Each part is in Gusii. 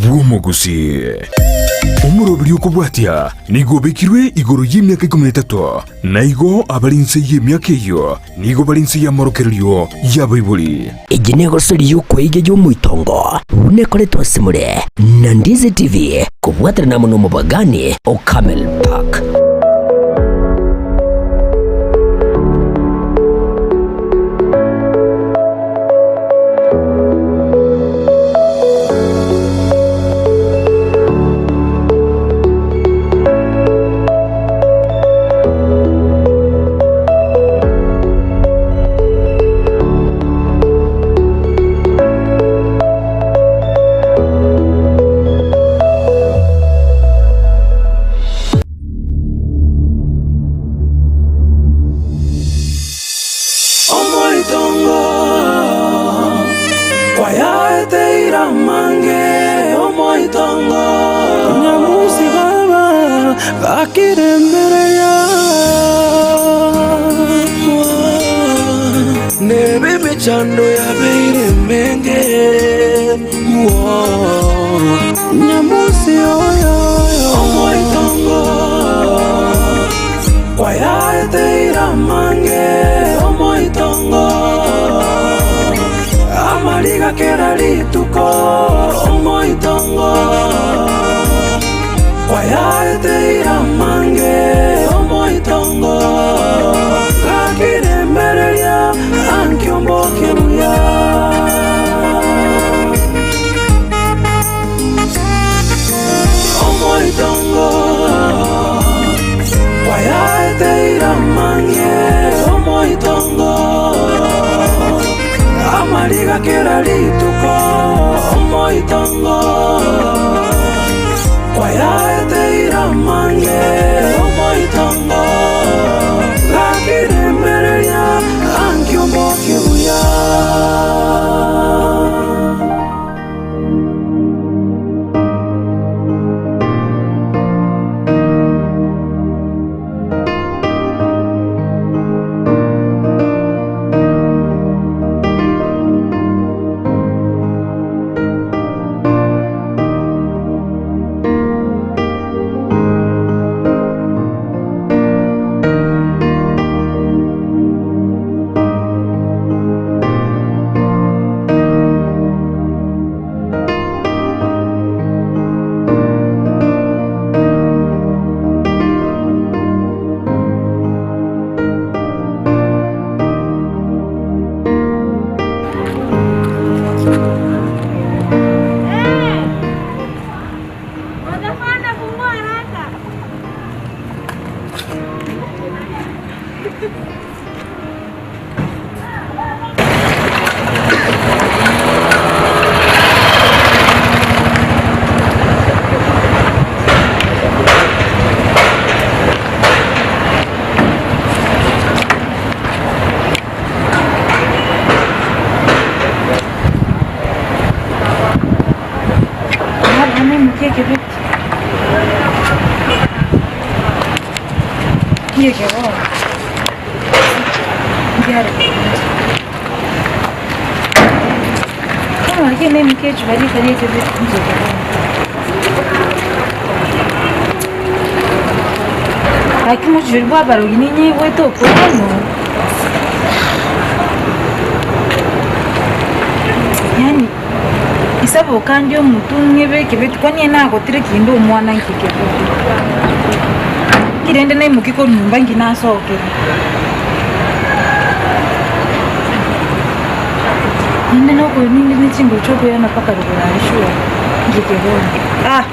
bw'omogusii. Omoroberi okobwatia nigo obekirwe igoro y'emiaka ikomi na etato, na igo abare inse y'emiaka eyio nigo bare inse y'amorokererio y'abaibori. Eye negosori y'okweiga y'omoitongo buna ekoretwe ase more na Ndizi TV kobwaterana amo nomobagani o Camel Park. Omoitongo kwayaeteire amange, omoitongo. Nyamusi baba gakirembereria, Nebe emechando yabeire emenge, Nyamusi oyo, omoitongo Kwayaeteire amange omoitongo, amariga kera rituko omoitongo. Kwayaeteire amange omoitongo, gakirembereria ankio mbokie buya. Omoitongo kwayaeteire amange omoitongo amariga kera rituko omoitongo kwayaeteire amange omoitongo gakirembereria ankio mbokie buya. Gaki mochori bw'abarogi ninyeigwete okwo bono. Yaani isaboka ndi omotu ng'ebe ekebeti kwani niye nagotire kinde omwana nki ekebeti. Nki rende naimokia korwa nyomba nki nasokire. Ninde noko ninde ne chinguru chia okoirana mpaka rogoro aria sure nki kebono ah.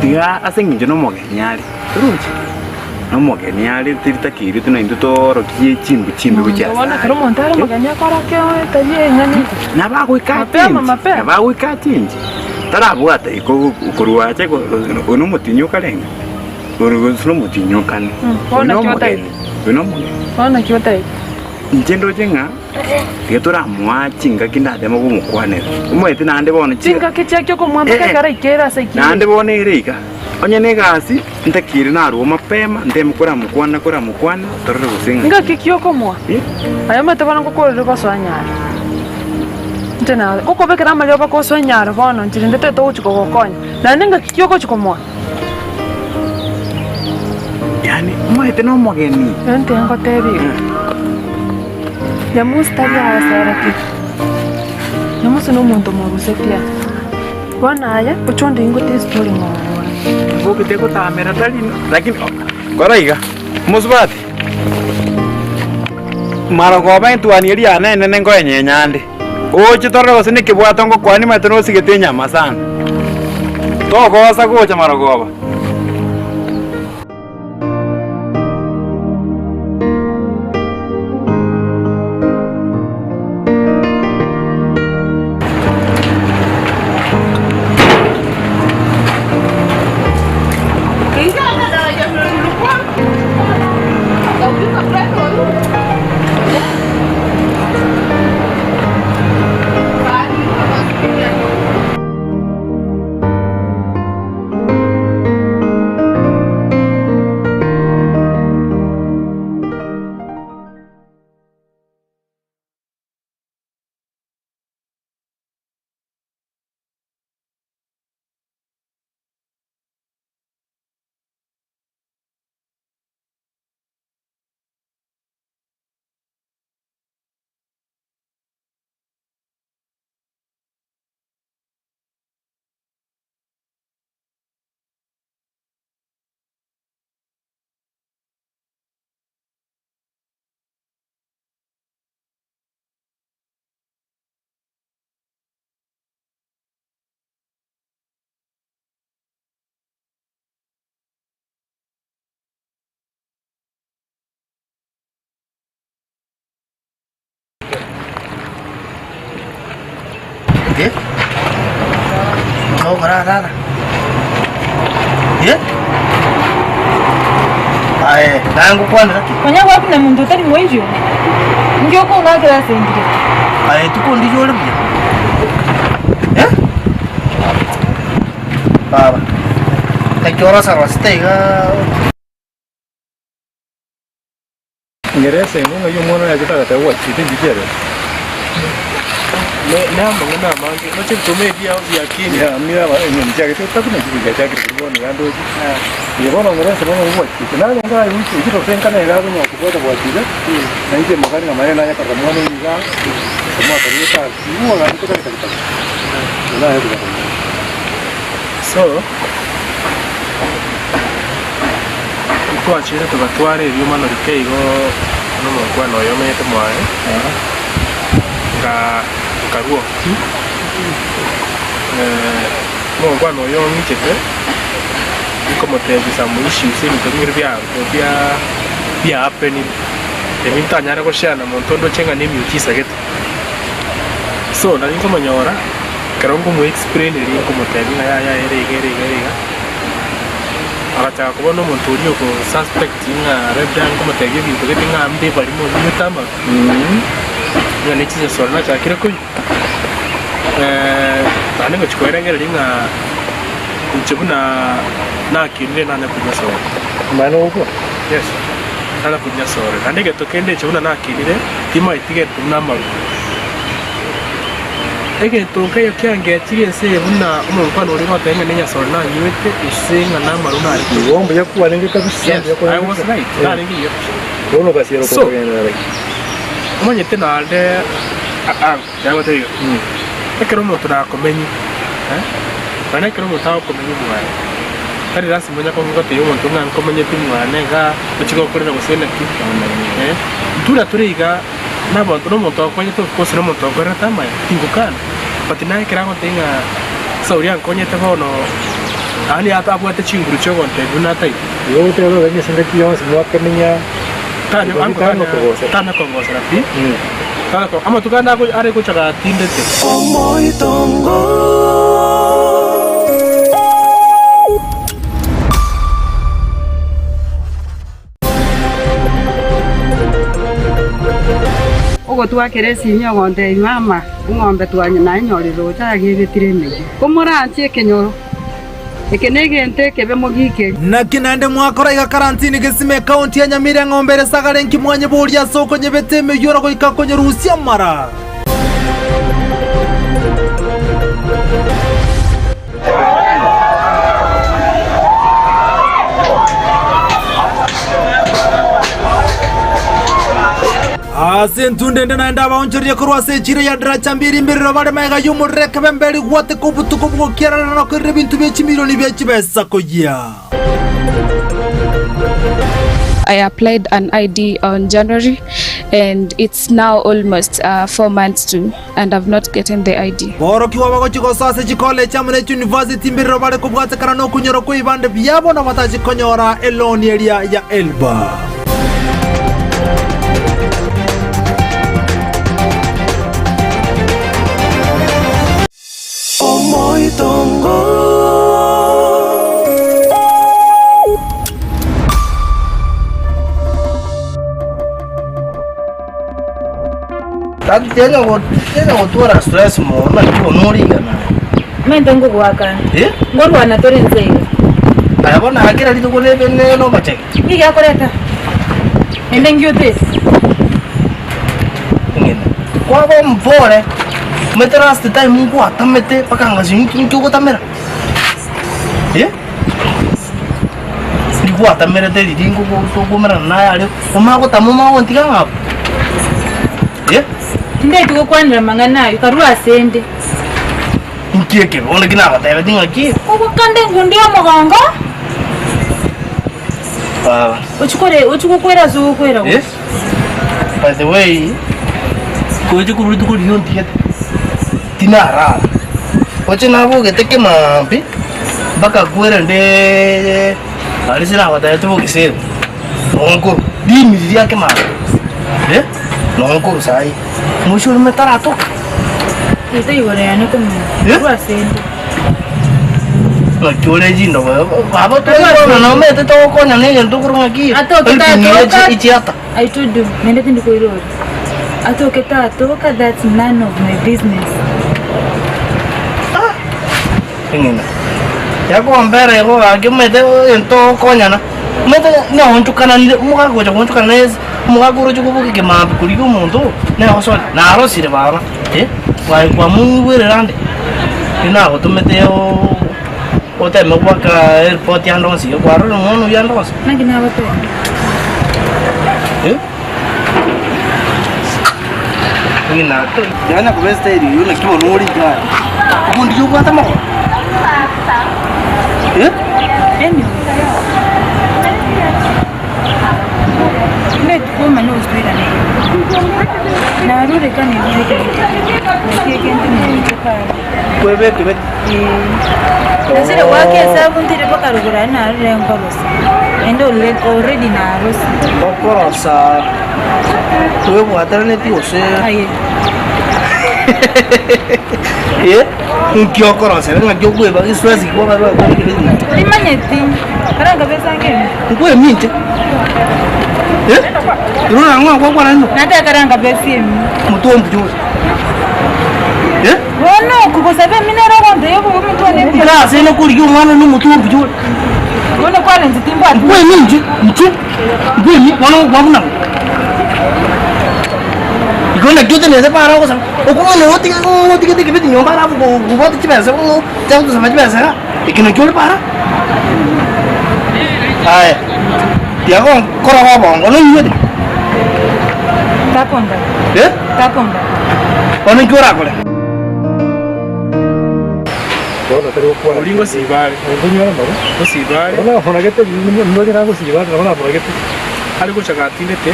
Tiga ase engencho nomogeni are, toronche? Nomogeni are teritakeirwe tuna intwe toorokie chimbu chimbe gochia ase Bono are. ekero omonto are omogeni akorokia etabia eng'ana eye. Nabo agoika Mapema, achenche, mapema. nabo agoika achenche. Tarabwata iko korwa ache oyo nomotinyi okarenge, oyo gose nomotinyi okane. Bono Oyo naki nomogeni, otaete? oyo nomogeni. Bono naki otaete? Inche ndoche ng'a tiga toramoa chingaki ndateme komokwanera. Omanyete naende bono chi Chingaki chiakia okomoa mpaka Eh, eh. ekero aikere ase aikire. Naende bono ere iga, onye negasi, ntakeire narue mapema, nteme koramokwana koramokwana, torore gose ng'a. Ngaki ki okomoa? Eh? Aye omanyete bono ngokorire gosoa nyaro. Inche na gokobekera amariogo gosoa nyaro bono inche rende tete ogochi kogokonya. Naende ngaki ki ogochi komoa? Yaani omanyete nomogeni. Rente ngotebie iga, Nyamusi tari agoseretie, Nyamusi nomonto morusetie aa. Bono aye oche onde ingote estori ng'ora. Mbogete gotamera tari lakini kora iga, mosubati, marogoba entwani eria yane enene nkoenyenya ande. Oche torore gose nekebwato ngokwania omanyete nosigete enyama sana. Togosa gocha marogoba. Eh? Nogokora tata? Eh? Aye, naye ngokwanera ki? Konya gwaku na monto otari moijo, inki okong'akera ase engire? Aye tikondigia ore buya. Eh? Baba, naki orosarosete iga. Ng'ere esengo ng'ai omwana oye achete agateba gwachete enchiti ere. Namang'ana amange, noche ebituma ebiao biakinire. Ya mira aba enyoni chiagete otakuna chiri chiachakire korwa bono iga ndoche. Iga bono ng'ere ense bono gwachete. Nare enga aye goika echire gose enkana iga akonya kobwata gwachire, na inche mokani ng'a maene naye korora mwana oyo iga, omwaka rieta igo ogachete kare kare kare. Naye kobwata mwana. So, Ntwachire togatwara eriomana rike igo nomokwano oyo omenyete mwaye, nkarua ki, omokwano oyo ong'ichete, nkomotebia some issues ebinto bire bia bia happenire, ebi ntanyare goshare na monto onde oche ng'a nemiujiza gete. So nari nkomonyora, ekero nkomo explaineria nkomotebia ng'a yaya ere iga ere iga ere iga. Agachaka koba nomonto oria oko suspect ng'a labda nkomotebia ebinto gete ng'a mbe barimo onyuete amaru, ng'a ne chinyasore nachakire konywa. Naende ngochia koerengereria ng'a inche buna nakinire nanya konywa sore. Omanyete nogokwa? Yes, nanya konywa sore. Naende egento kende inche buna nakinire, timaeti gento buna amaru. Egento nkeiyo kiangechirie ense eye buna omonkwana oria ogoteba ng'a nenyasore nanywete, gose ng'a namaru nare koigwa. Igo mbuya kwarenge kabisa, Yes, mbuya I kwarenge was kabisa. right, Eh. narenge buya pi. Bono ogasiera So, okogenderera gaki. omanyete naende ah, nagotebia iga, ekero omonto nakomenyia, eh, nonya ekero omonto agokomenya mwaye, tari lasima onye kogotebia omonto ng'a nkomenyeti mwane igaa, ochie gokorera gose naki, eh, intwe buna tore igaa. Nabanto nomonto okonyete of course nomonto okorerete amaya tingokana but naye ekero agontebia ng'a Sauli ankonyete bono yaani abwate chinguru chiogontebia buna ataiyo. Igo ogoteba obe ase engaki yonsi mwakemenya Tanya Tanya ango tanya kogosera. tanya kongosera pi tanya ko amatuko ande ago are gocha gatindete. Omoitongo. Ogotwakera esimi ogontebia, Mama, eng'ombe nayenyorire roche aria ebetire emeyio. Komoranche ekenyoro, eke negento ekebe mogikerie. Naki naende mwakora iga karantini gesima ekaunti ya Nyamira eng'ombe ere sagare nki mwanyeboria ase okonyebeta emeyio na goika konyerusia amara. Ase entunda ende naende abaonchoreria korwa ase echiiro ya Daraja mbiri mbirero bare magega y'omorero ekebembe rigwateka obotuko bw'ogokiarerana na koirera ebinto bie chimilioni bie chibesa koyia. I applied an ID on January and it's now almost uh, 4 months to and I've not gotten the ID. Borokigwa bagochia gosoa ase chikoleji amo ne chiunivasiti mbirero bare kobwatekana nokunyora kw'ebibande biabo na batachi konyora eloni eria ya Elba. Omoitongo. Tari tenya go tenya gotwara stress mono naki bono origana. Mento ngogoakana. Eh? Ngorwana tore nse iga. Aya bono aa kera rituko nebe ne nomochege. Nki giakoreta? Ende ngiotesi. Ng'ina. Kwaba omopore, omanyete last time nkwatamete mpaka ngasinywa inki inki ogotamera? Eh? Ndigwatamerete riria ngokomerana naye aria, omanye gotama omanye gontiga ng'a abwo? Eh? Tindeti gokwanera amang'ana ayio, karue asende. Inki ekebe bono ki nagotebetie ng'aki? Ogokanda engundo y'omogongo. Baba. Ochie kore ochie gokwera ase ogokwera Eh? gose. By the way, gocha korwa rituko riria ontigete, tinarara. Oche nabogete kemambia, mpaka kwerende aria ase nagotebetie bogesero, nonya nkorwa, rimi riria kemambia, eh, nonya nkorwa saii, mosio orime taratoka. Gose igoro yane komanya. Eh? Korwa ase inde. Naki ore chindobo baba twaigwana na omanyete togokonyana egento okorwa ng'aki Atoke Helping tatoka. ichiata I told you, naende tindi koirora. Atoke tatoka, that's none of my business. Eng'ina yakombera igo gaki omanyete egento togokonyana omanyete naonchokananire omogaka gocha goonchokana na ase omogaka oroche koboka ekemambia korigia omonto nagosori narosire baba eh, kwaye kwamoigwerera ande nagotomete oo oteme goaka eripoti ande onsi iga kwarorire omwana oyio ande onsi. Naki nagotebia. Eh? Ng'ina yanya koba estyle eyio naki bono ore iga aya. Omonto oyio obwate amagoro? Eh? Anyway. Ndeti komanya ogositwera nere. Narorekane naki egento nere kare. Kwebeke bete. Nasire gwaka esabu ntire mpaka ruguru aria narure nkorosa. Naende already narosa. Okorosa twebwataraneti gose Aye. Eh? Nki okorosa ng'aki okweba stress kwaba Timanyeti. Karanga besa ng'eme. Nkweminche. Eh? Irora ng'o gwakwana nino? Nate karanga besa emi. Motwe ombuya ore. Eh? Bono okogosaba emi nere ogonto yobobe omotwe one mbuya. Ase nokorigia omwana na omotwe ombuya ore. Bono kwarenche timbwati. Nkweminche, inche, nkwemi, bono gwabuna ng'o? Igo naki otenenete para ogosaba, okomanya otige otigete ekebeti nyomba alafu kobwate chibesa chia gotosaba chibesa iga, eke nakio ore para? Aya, tiga koroga obongo noigwete? Takonda. Eh? Takonda. Bono inki orakore? Oria ngosiba are. Ngosiba are. Are gocha gatindete,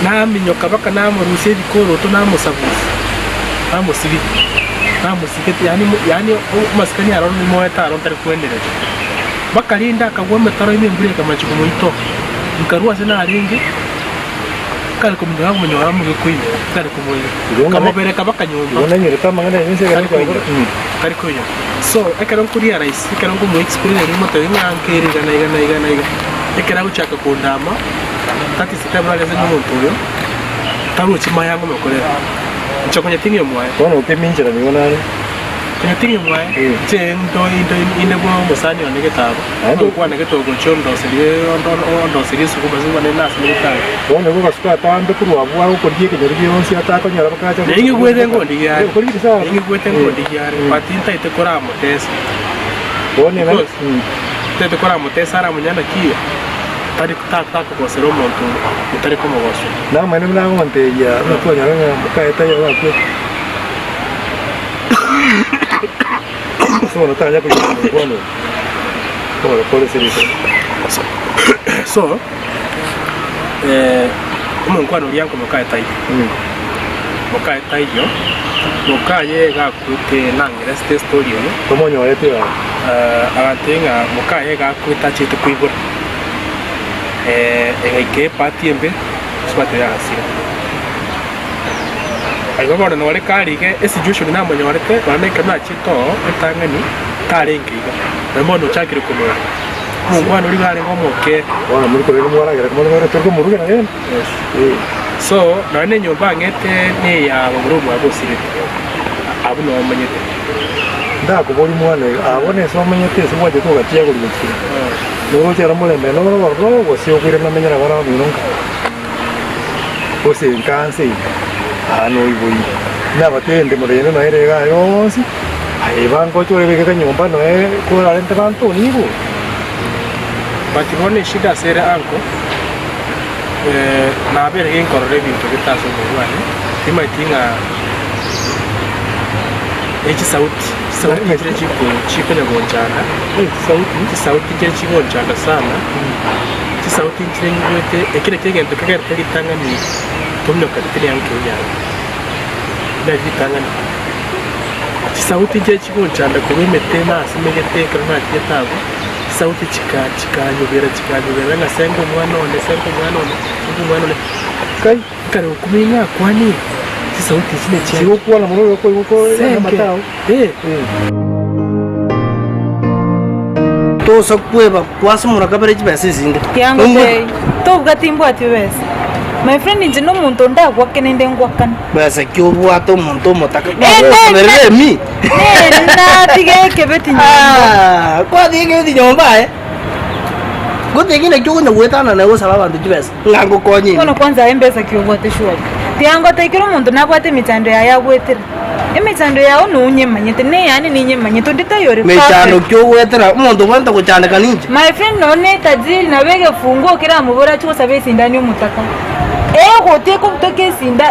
naminyoka mpaka namorusia ebikoroto namosabusia, namosibia, namosigete yaani yaani amasikani aro nimoete aro ntari kwendereria. Mpaka rende akagwa emetaro ime embura ekamachi komoita, nkarwa ase narenge. Kare kominyoka akomonyora omogekoino, kare komoira, kamobereka mpaka nyomba. Kare koinyora, kare koinyora. So, ekero nkorealize, ekero nkomo explain nimotebie ng'a nkere iga na iga na iga na iga, ekero agochaka kondama, that is the time narese ng'a omonto oyo, tarochi maya ngomokorera. Inche konya ting'io mwaye. Bono okeminchera nigo nare. Konya ting'io mwaye, inche ndo inde inde bwa omosani one getabo. Ogokwana gete ogochia ondoserie ondoserie esukuma ase obwane nasimegete aye. Bono nigo ogasuka atambe korwa abwo agokorigia ekenyoro gionsi atakonyora bakacha Naye ngigwete ngondigia are, naye ngigwete ngondigia are, but ntaete koramotesa. Because ntaete koramotesa aramonyane naki tari takogosera omonto otari komogosera. Namaene buna agontebia buna twanyora ng'a mokaye taiyo agakwete. Ase bono tanya koigwa omokwana oyo. Bono kore serikali. So, omonkwana oria nko mokaye taiyo. Mokaye taiyo, mokaye iga akwete nang'eresete estory eye. Tomonyorete iga? Agantebia ng'a mokaye iga akwete achete koibora, egaika epati embe, esubati oye agasira. Igo bono nore kare iga esituation namonyorete, nonya na ekero nachete oo entang'ani, tarenge iga, naende bono ochakire komorora. Omongwana oria iga arenge omoke. Bono muri korende mwaragera more bare tori komorugera rende. Yes. So, nonya na enyomba ang'ete na eya bamura omwabo osirete, abwo noo omanyete. Ndakoboria mwana oyo, abwo nese omanyete ase gwachete ogachia korigia Noroche ere omorembe noro ororo gose okoirana namenye nabana bamino nka. Gose nkanse ime, aa noiboire. Nabatebie morende nonya ere iga yonsi, aye bangoche orebeke kanyomba noe korarente banto nigo. But bono eshida ase ere uncle, nabere ginkorora ebinto gete ase omonwa bwane, timanyeti ng'a echisauti, chisauti nchire chiko chikonya gonchanda, chisauti nchire chigonchanda sana. Chisauti nchire nyigwete, eki nakio egento kegerete ritang'ani tominyoka tiri anke enyancha. Nari ritang'ani. Chisauti nchire chigonchanda korwa emete nasimegete ekero nachete abwo, chisauti chika chikanyobera chikanyobera ng'a senga omwana one, senga omwana one, senga omwana one. Kai. Ekero okumia ng'a akwanie, chisauti echi nechiane. Chigokwana mono oyo okoigwa ko Senke. amato ao. Eh. Tosa kweba kwasimora kabere chibesa echinde. Kiango tei, tobwati mbwati besa. My friend inche nomonto ndagwake naende ngwakane. Besa ki obwate omonto omotaka? Eh, ne- Nogosomerera emi. Natiga ekebeti nyomba. Ah, kwatiga ekebeti nyomba aye. Goteki naki okonya goetana naye gosaba abanto chibesa ng'a ngokonye ime. Bono kwanza aye mbesa ki obwate surely? Tiango tai kera omonto nabwate emechando yaye agwetera. Emechando yao nonyemanyete na eyane ninyemanyete onde taiyo ore Mechando perfect. ki ogwetera omonto obwenerete gochandeka ninche? My friend nonye ne etajiri nabo egefunguo keramobore achie gosaba esindani omotaka. Egoti ekobutoka esinda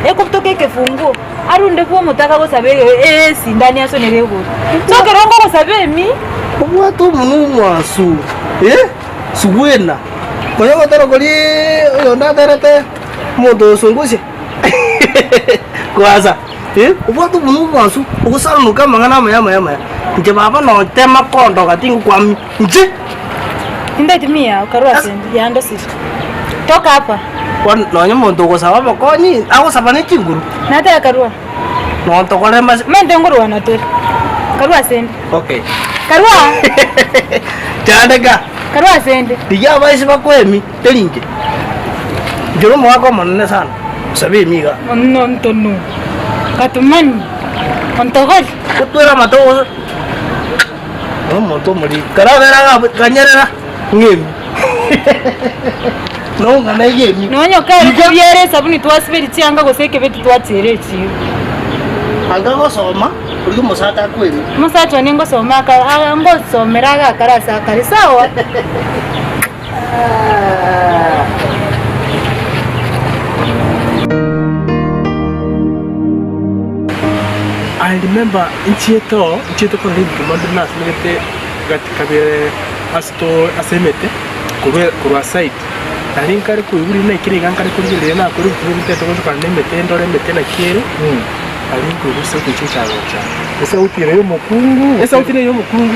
ekobutoka ekefunguo arunde bwa omotaka gosaba esindani asonere egoti. So ekero nkogosaba emi. Obwate omonwa omwansu eh, sugwena konya ogotera koria oyonde aterete omonto oyosungusia. Kwanza, eh, obwate omonwa omwansu, ogosanuka amang'ana amaya amaya amaya. Inche baba notema kondoga tingokwamia, inche! Indaiti mi yao, karua ase inde, yandosire. Toka hapa. Bono nonye omonto ogosaba obokonyi, agosaba ne chinguru. Nataka karua. Nontogore mase. Omanyete nkorwana tore. Karua ase inde. Okay. Karua! Chandeka. Karua ase inde. Rigia abaisi bakoemi, teri inche. Inche nomogaka omonene sana, osabe emiga. Onontono, katumani, ontogori. Gotwera amato gose nomonto omoriri, karabere iga abwo, kanyerera ng'emi. Nong'ana eye emio. Nonya okare kobiara esabuni twasiberia chianga gose ekebeti twachiera echiro. Anga gosoma oria omosacha akwere. Omosacha one ngosoma aka ngosomera agakare ase akare sawa. I remember nchiete oo, nchiete korora ebituma mbire nasimegete gati kabere ase to ase emete korwa korwa side. Nari nkare koigwa riria naikire iga nkare korigereria nakora ebituma ebi ntagete gochokana na emete ndore emete naki ere, nari nkoigwa esauti echicha gocha. Esauti ere ya omokungu? Esauti neye ya omokungu,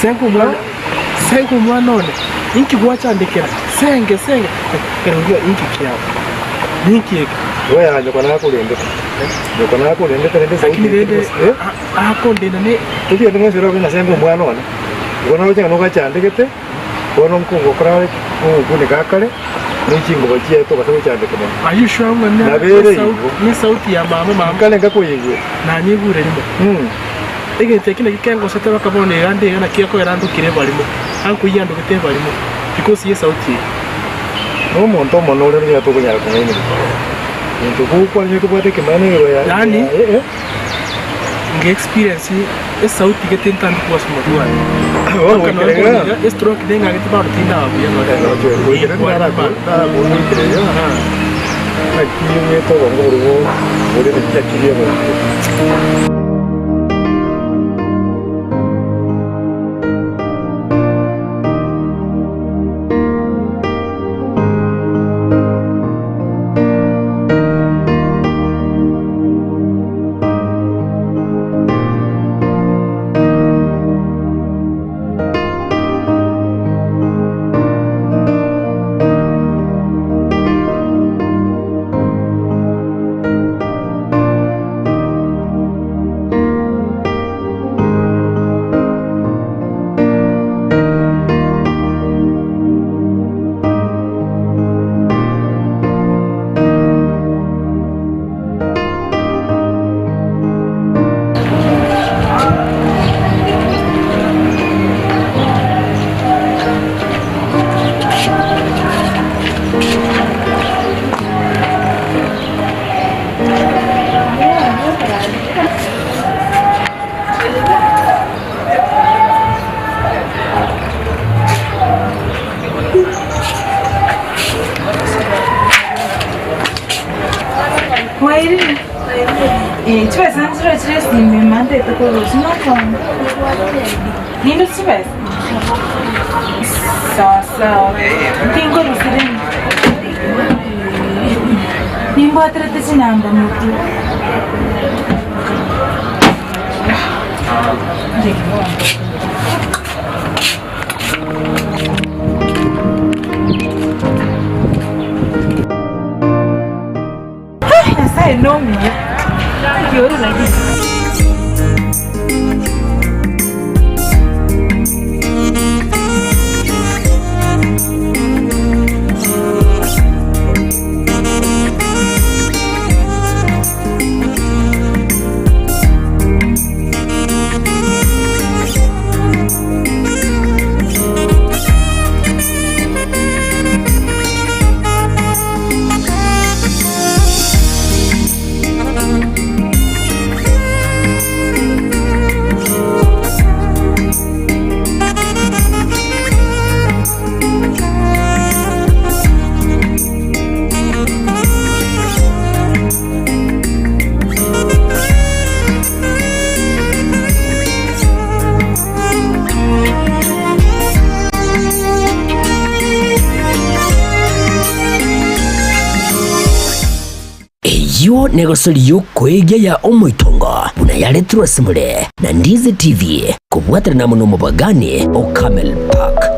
senga omwana. Senge omwana one, inki gwachandekera? Senge, senge! Ekerorio inki kiao? Ninki eke? Oya nyoko nakorendete, nyoko nakorendete rende sauti Lakini rende eh? akondenda ne Togende ng'a ase ng'a senge omwana one, igo naroche ng'a nogachandegete, bono nkogokora ogokuneka akare, ne chingoba chiaye tobasa gochandeka mono. Are you sure ng'a ne Nabere esauti igo. ne esauti ya mama mama? Nkare nkakoyeigwera. Nanyigure rimo. Egento eke nakio kengosete baka bono iga nde iga naki gekoera ndokire ebarimo, ankoyia andogete ebarimo because y'esauti eye. Nomonto omonene ore nigo tokonyara kong'ainereria. Gento gokwana nigo kebwate ekemanyererio igoro ya Yaani yaye. nge experience esauti gete ntambe kobua ase omotwe one. Bono Mpaka goikera nonye iga. bono iga estroke neng'agete bado tindaba buya nonye Goikera Nigo narakoigwera iga, naki ogete obongo boria bore ne chiakili ebonto. Mwairire? Eh, chibesa nchire chire esimi mantete korusia nokonya. Ninde chibesa? Sawa sawa. Tinkorusia rende. Nimbwaterete chinamba motwe. Nyasaye nomuya. Naki ore lakini. Eyio negosori y'okoegia ya omoitongo buna yaretirwe ase more na Ndizi TV kobwaterana amo nomobagani o Camel Park.